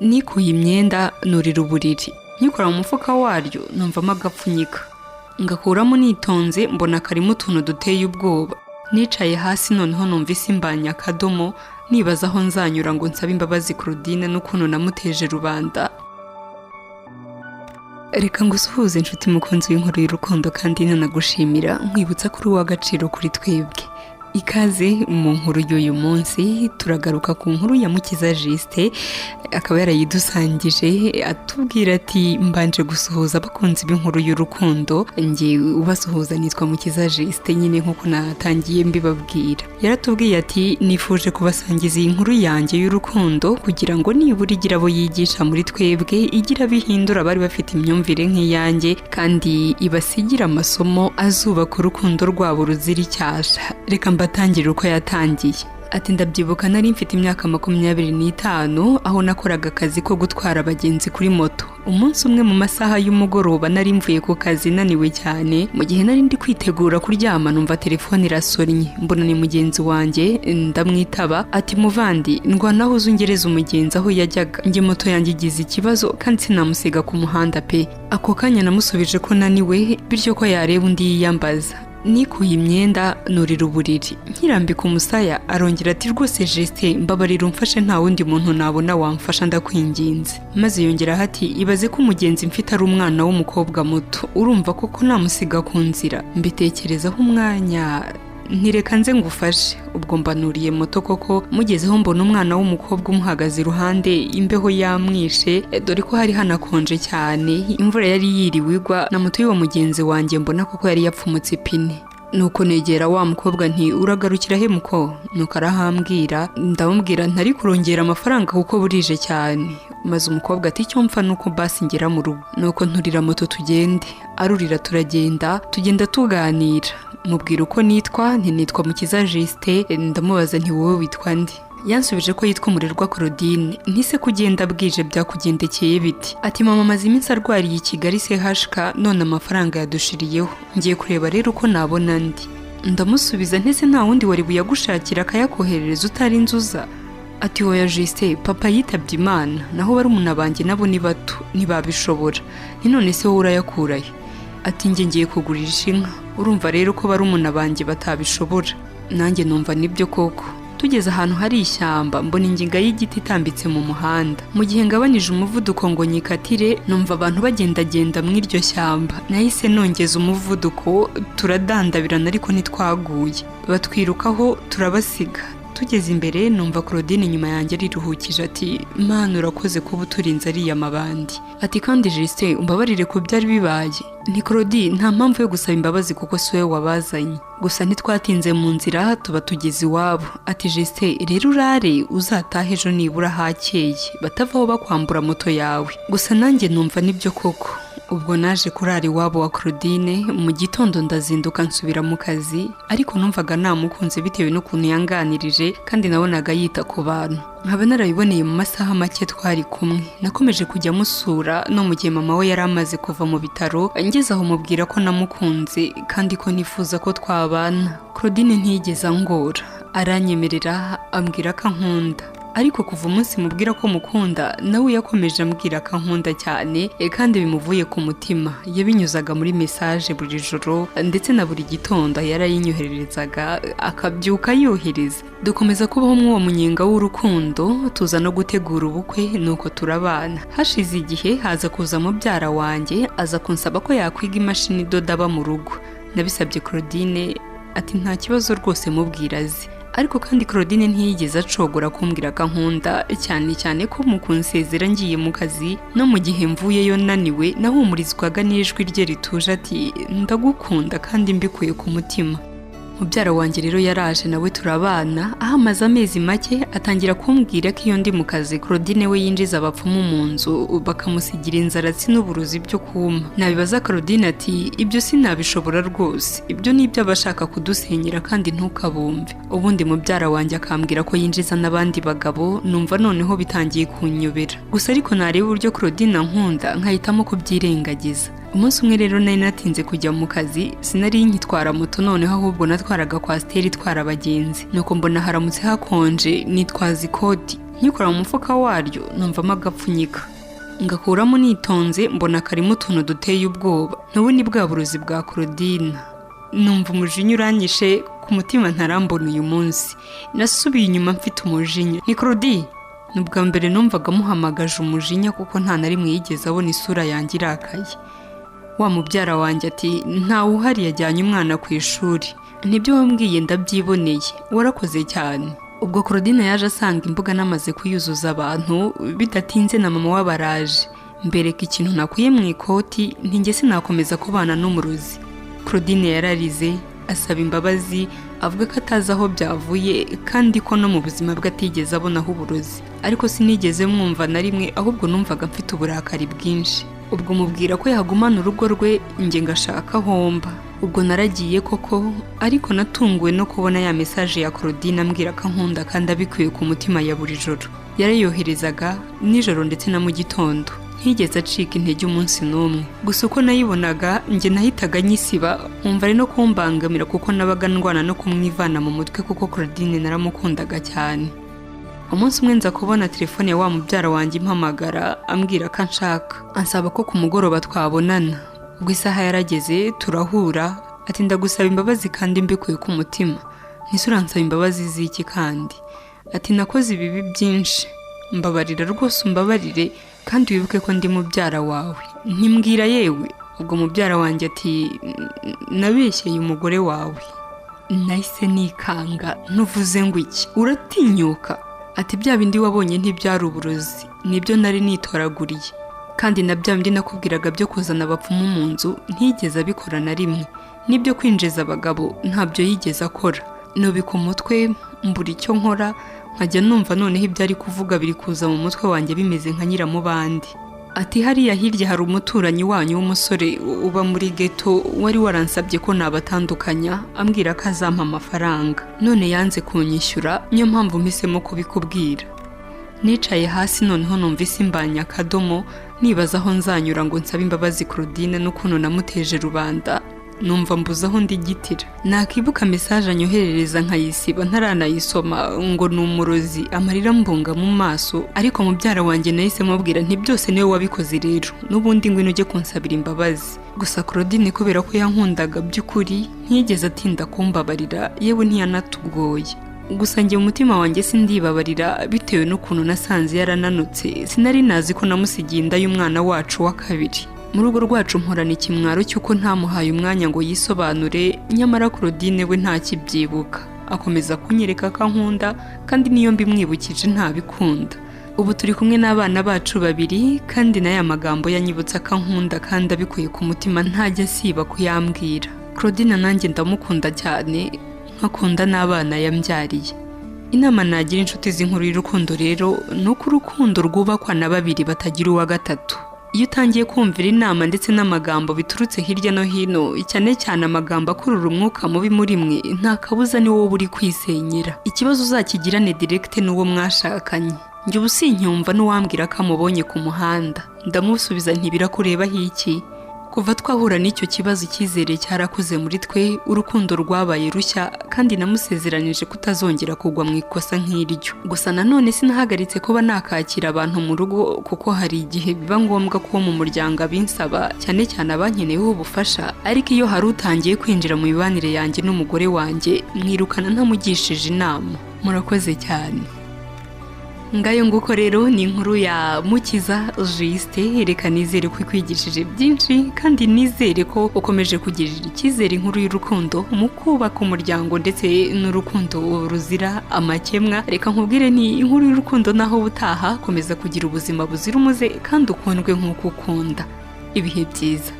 Nikuye imyenda, nurira uburiri, nkikora mu mufuka waryo numvamo agapfunyika, ngakuramo nitonze, mbona karimo utuntu duteye ubwoba. Nicaye hasi noneho numva isi imbanye akadomo, nibaza aho nzanyura ngo nsabe imbabazi Claudine n'ukuntu namuteje rubanda. Reka ngusuhuze, inshuti mukunzi w'inkuru y'urukundo, kandi nanagushimira, nkwibutsa ko uri uw'agaciro kuri twebwe. Ikaze mu nkuru y'uyu munsi. Turagaruka ku nkuru ya Mukiza Justin, akaba yarayidusangije atubwira ati: "Mbanje gusuhuza abakunzi b'inkuru y'urukundo, njye ubasuhuza nitwa Mukiza Justin nyine nk'uko natangiye mbibabwira." Yaratubwiye ati: "Nifuje kubasangiza iyi nkuru yanjye y'urukundo kugira ngo nibura igira abo yigisha muri twebwe, igira bihindura abari bafite imyumvire nk'iyanjye, kandi ibasigira amasomo azubaka urukundo rwabo ruzira icyasha." Reka mbatangire uko yatangiye. Ati: "Ndabyibuka, nari mfite imyaka 25, aho nakoraga akazi ko gutwara abagenzi kuri moto. Umunsi umwe mu masaha y'umugoroba nari mvuye ku kazi naniwe cyane. Mu gihe nari ndi kwitegura kuryama, numva telefone irasonnye, mbona ni mugenzi wanjye, ndamwitaba. Ati: 'Muvandi, ndwanaho uze ungereza umugenzi aho yajyaga, njye moto yanjye igize ikibazo kandi sinamusiga ku muhanda pe.' Ako kanya namusubije ko naniwe, bityo ko yareba undi yiyambaza. Nikuye imyenda, nurira uburiri, nkirambika umusaya arongera ati: 'Rwose Justin, mbabarira umfashe, nta wundi muntu nabona wamfasha, ndakwinginze.' Maze yongeraho ati: 'Ibaze ko umugenzi mfite ari umwana w'umukobwa muto, urumva koko namusiga ku nzira?' Mbitekerezaho umwanya, ntireka nze ngufashe. Ubwo mbanuriye moto koko, mugezeho mbona umwana w'umukobwa umuhagaze iruhande, imbeho yamwishe, dore ko hari hanakonje cyane, imvura yari yiriwe igwa, na moto y'uwo mugenzi wanjye mbona koko yari yapfumutse ipine. Nuko negera wa mukobwa nti: 'Uragarukira he, muko?' Nuko arahambwira. Ndamubwira ntari kurongera amafaranga kuko burije cyane. Maze umukobwa ati: 'Icyo mpfa nuko basi ngera mu rugo.' Nuko nturira moto tugende, arurira turagenda, tugenda tuganira, mubwira uko nitwa, nti nitwa Mukiza Justin. Ndamubaza nti: 'Wowe witwa nde?' Yansubije ko yitwa Umurerwa Claudine. Ntise kugenda bwije byakugendekeye biti?" Ati: "Mama amaze iminsi arwariye i Kigali CHK, none amafaranga yadushiriyeho, ngiye kureba rero uko nabona andi." Ndamusubiza ntese nta wundi wari buyagushakira akayakoherereza utarinze uza?" Ati: "Hoya Justin, papa yitabye Imana, naho barumuna banjye nabo ni bato, ntibabishobora." Ni none se wowe urayakurahe?" Ati: "Njye ngiye kugurisha inka, urumva rero ko barumuna banjye batabishobora." Nanjye numva nibyo koko. Tugeze ahantu hari ishyamba, mbona inginga y'igiti itambitse mu muhanda. Mu gihe ngabanije umuvuduko ngo nyikatire, numva abantu bagendagenda mu iryo shyamba. Nahise nongeza umuvuduko, turadandabirana ariko ntitwaguye, batwirukaho turabasiga. Tugeze imbere, numva Claudine inyuma yanjye ariruhukije ati: "Mana, urakoze kuba uturinze ariya mabandi." Ati: "Kandi Justin, umbabarire ku byari bibaye." Ni Claudine, nta mpamvu yo gusaba imbabazi kuko si wowe wabazanye. Gusa ntitwatinze mu nzira, tuba tugeze iwabo. Ati: "Justin, rero urare, uzatahe ejo nibura hakeye, batavaho bakwambura moto yawe." Gusa nanjye numva nibyo koko. Ubwo naje kurara iwabo wa Claudine. Mu gitondo ndazinduka nsubira mu kazi, ariko numvaga namukunze bitewe n'ukuntu yanganirije, kandi nabonaga yita ku bantu, nkaba narabiboneye mu masaha make twari kumwe. Nakomeje kujya musura no mu gihe mama we yari amaze kuva mu bitaro. Ngeze aho mubwira ko namukunze kandi ko nifuza ko twabana. Claudine ntiyigeze angora, aranyemerera, ambwira ko ankunda. Ariko kuva umunsi mubwira ko mukunda, nawe yakomeje ambwira ko ankunda cyane kandi bimuvuye ku mutima. Yabinyuzaga muri message buri joro, ndetse na buri gitondo yarayinyohererezaga, akabyuka yohereza. Dukomeza kubaho mw'uwo munyenga w'urukundo, tuza no gutegura ubukwe, nuko turabana. Hashize igihe haza kuza mubyara wanjye, aza kunsaba ko yakwiga imashini idoda aba mu rugo. Nabisabye Claudine, ati: "Nta kibazo rwose, mubwira azi." Ariko kandi Claudine ntiyigeze acogora kumbwira ko ankunda, cyane cyane ko mu kunsezera ngiye mu kazi, no mu gihe mvuyeyo naniwe, nahumurizwaga n'ijwi rye rituje ati: "Ndagukunda kandi mbikuye ku mutima." Mubyara wanjye rero yaraje nawe turabana. Aho amaze amezi make atangira kumbwira ko iyo ndi mu kazi, Claudine we yinjiza abapfumu mu nzu, bakamusigira inzaratsi n'uburozi byo kuma. Nabibaza Claudine ati: "Ibyo sinabishobora rwose, ibyo ni ibyo abashaka kudusenyera kandi ntukabumve." Ubundi mubyara wanjye akambwira ko yinjiza n'abandi bagabo. Numva noneho bitangiye kunyobera gusa, ariko nareba uburyo Claudine ankunda nkahitamo kubyirengagiza. Umunsi umwe rero nari natinze kujya mu kazi, sinari nkitwara moto noneho, ahubwo natwaraga coaster itwara abagenzi. Nuko mbona haramutse hakonje, nitwaza ikoti. Nkikora mu mufuka waryo numvamo agapfunyika, ngakuramo nitonze, mbona karimo utuntu duteye ubwoba. N'ubu ni bwa burozi bwa Claudine. Numva umujinya uranyishe ku mutima, ntarambona uyu munsi. Nasubiye inyuma mfite umujinya. Ni Claudine. Ni ubwa mbere numvaga muhamagaje umujinya, kuko nta na rimwe yigeze abona isura yanjye irakaye. Wa mubyara wanjye ati: "Ntawe uhari, yajyanye umwana ku ishuri." "Nibyo wambwiye, ndabyiboneye, warakoze cyane." Ubwo Claudine yaje asanga imbuga namaze kuyuzuza abantu. Bidatinze na mama w'abaraje, mbereka ikintu nakuye mu ikoti, ntinge sinakomeza kubana n'umurozi. Claudine yararize, asaba imbabazi, avuga ko atazi aho byavuye kandi ko no mu buzima bwe atigeze abonaho uburozi. Ariko sinigeze mwumva na rimwe, ahubwo numvaga mfite uburakari bwinshi. Ubwo mubwira ko yagumana urugo rwe, njye ngashaka homba. Ubwo naragiye koko, ariko natunguwe no kubona ya message ya Claudine ambwira ko ankunda kandi abikuye ku mutima. Ya buri joro yarayoherezaga, nijoro ndetse na mu gitondo. Ntigeze acika intege umunsi n'umwe. Gusa uko nayibonaga njye nahitaga nyisiba, nkumva ari no kumbangamira, kuko nabaga ndwana no kumwivana mu mutwe, kuko Claudine naramukundaga cyane. Umunsi umwe nza kubona telefone ya wa mubyara wanjye impamagara, ambwira ko anshaka, ansaba ko ku mugoroba twabonana. Ubwo isaha yarageze turahura. Ati: "Ndagusaba imbabazi kandi mbikuye ku mutima." "Ntise uransaba imbabazi z'iki kandi?" Ati: "Nakoze ibibi byinshi, mbabarira rwose, umbabarire kandi wibuke ko ndi mubyara wawe." Ntimbwira yewe. Ubwo mubyara wanjye ati: "Nabeshyeye umugore wawe." Nahise nikanga. "Ntuvuze ngo iki? Uratinyuka?" Ati: "Bya bindi wabonye ntibyari uburozi, nibyo nari nitoraguriye. Kandi na bya bindi nakubwiraga byo kuzana abapfumu mu nzu, ntigeze abikora na rimwe, n'ibyo kwinjiza abagabo ntabyo yigeze akora." Nubika umutwe, mbura icyo nkora, nkajya numva noneho ibyo ari kuvuga biri kuza mu mutwe wanjye bimeze nka nyiramubande. Ati: "Hariya hirya hari umuturanyi wanyu w'umusore uba muri geto wari waransabye ko nabatandukanya, ambwira ko azampa amafaranga, none yanze kunyishyura, niyo mpamvu mpisemo kubikubwira." Nicaye hasi noneho numva isi imbanye akadomo, nibaza aho nzanyura ngo nsabe imbabazi Claudine n'ukuntu namuteje rubanda. Numva mbuze aho ndigitira. Nakibuka message anyoherereza nkayisiba ntaranayisoma, ngo ni umurozi, amarira mbunga mu maso. Ariko mubyara wanjye nahise mubwira nti: "Byose niwe wabikoze rero, n'ubundi ngwino ujye kunsabira imbabazi." Gusa Claudine, kubera ko yankundaga by'ukuri, ntiyigeze atinda kumbabarira, yewe ntiyanatugoye. Gusa njye mu mutima wanjye sindibabarira, bitewe n'ukuntu nasanze yarananutse. Sinari nazi ko namusigiye inda y'umwana wacu wa kabiri. Mu rugo rwacu mporana ikimwaro cy'uko ntamuhaye umwanya ngo yisobanure. Nyamara Claudine we ntakibyibuka, akomeza kunyereka ko ankunda, kandi niyo mbimwibukije ntabikunda. Ubu turi kumwe n'abana bacu babiri, kandi n'aya magambo yanyibutsa ko ankunda kandi abikuye ku mutima ntajya asiba kuyambwira. Claudine nanjye ndamukunda cyane, nkakunda n'abana yambyariye. Inama nagira inshuti z'inkuru y'urukundo rero ni uko urukundo rwubakwa na babiri batagira uwa gatatu. Iyo utangiye kumvira inama ndetse n'amagambo biturutse hirya no hino, cyane cyane amagambo akurura umwuka mubi muri mwe, nta kabuza ni wowe uri kwisenyera. Ikibazo uzakigirane direct n'uwo mwashakanye. Njye ubu sinyumva n'uwambwira ko amubonye ku muhanda, ndamusubiza nti: "Birakurebaho iki?" Kuva twahura n'icyo kibazo, icyizere cyarakuze muri twe, urukundo rwabaye rushya, kandi namusezeranije kutazongera kugwa mu ikosa nk'iryo. Gusa nanone sinahagaritse kuba nakakira abantu mu rugo, kuko hari igihe biba ngombwa ko mu muryango abinsaba, cyane cyane abankeneyeho ubufasha. Ariko iyo hari utangiye kwinjira mu mibanire yanjye n'umugore wanjye, mwirukana ntamugishije inama. Murakoze cyane. Ngayo nguko rero ni inkuru ya Mukiza Justin. Reka nizere ko ikwigishije byinshi, kandi nizere ko ukomeje kugirira icyizere inkuru y'urukundo mu kubaka umuryango ndetse n'urukundo ruzira amakemwa. Reka nkubwire, ni inkuru y'urukundo. Naho ubutaha, komeza kugira ubuzima buzira umuze kandi ukundwe nk'uko ukunda. Ibihe byiza.